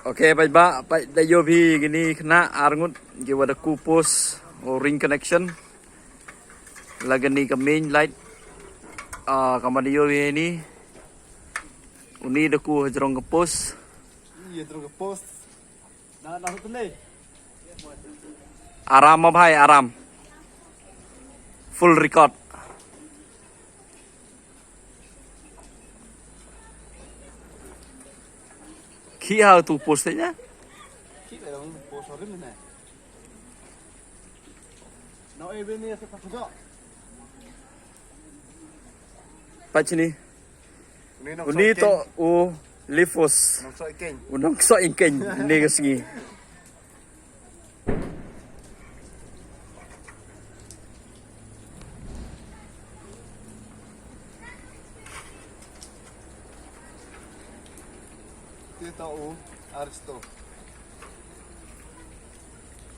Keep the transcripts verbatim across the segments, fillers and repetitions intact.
Okay, bye bye, bye da ïoh bhi kine khynnah arngut ki wa da ku post o ring connection. La kane ka main light. Ah, ka ma da ïoh bhi ni. Uni da ku hajrong ka post. Ïa, hajrong ka post. Aram mo bhai, aram. Full record. Ki ha tu post nya? Ki ha tu post nya? No, eh, bini ya, Pachni. Uni to u Lifos. U nongsoh ïing keiñ ine ka sngi. Uni to u Aristo.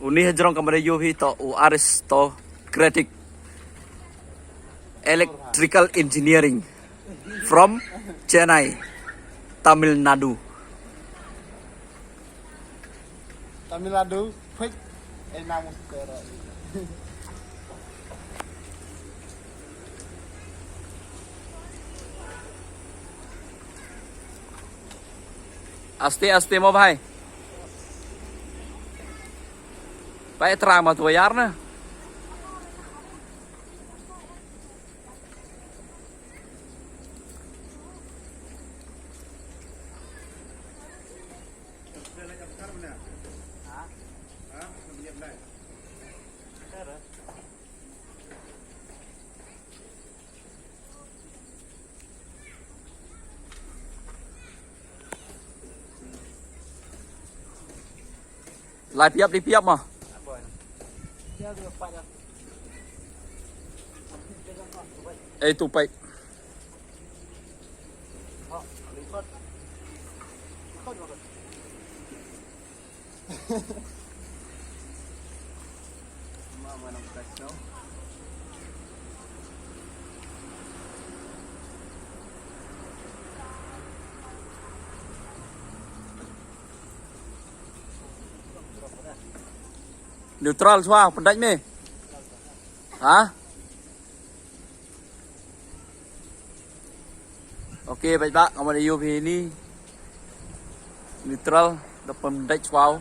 Uni hajrong ka ma da ïoh bhi to u Aristocratic Electrical Engineering from Chennai, Tamil Nadu. Tamil Nadu, quick, eh, namu. Aste aste mo bhai. Pait trai ma tu yar na. Lai piap di piap ma. Eh, tu pai. Neutral swa, pyndait me. Ha? Okay, bye bye. Ka ma da ïoh bhi ni. Neutral, da pyndait swa.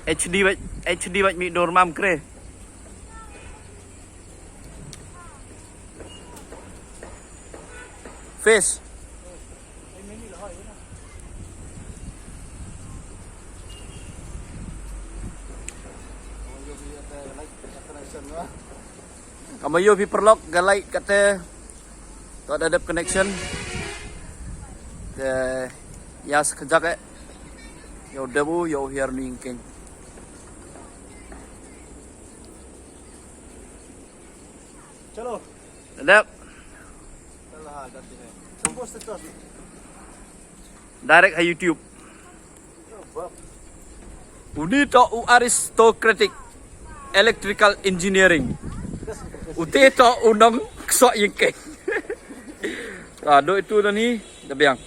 H D bad, H D bad mi dur mam kre. Face. Ka ma ïoh phi paralok ka light kata. To da dep connection. Te ïa sa kjak eh. Ïoh dep u ïoh hiar ni ïing keiñ. Chalo. Dep. Direct ha YouTube. Uni to u Aristocratic Electrical Engineering. Uti to u nongsoh ïing keiñ. Ah, do itu dah ni, dah biang.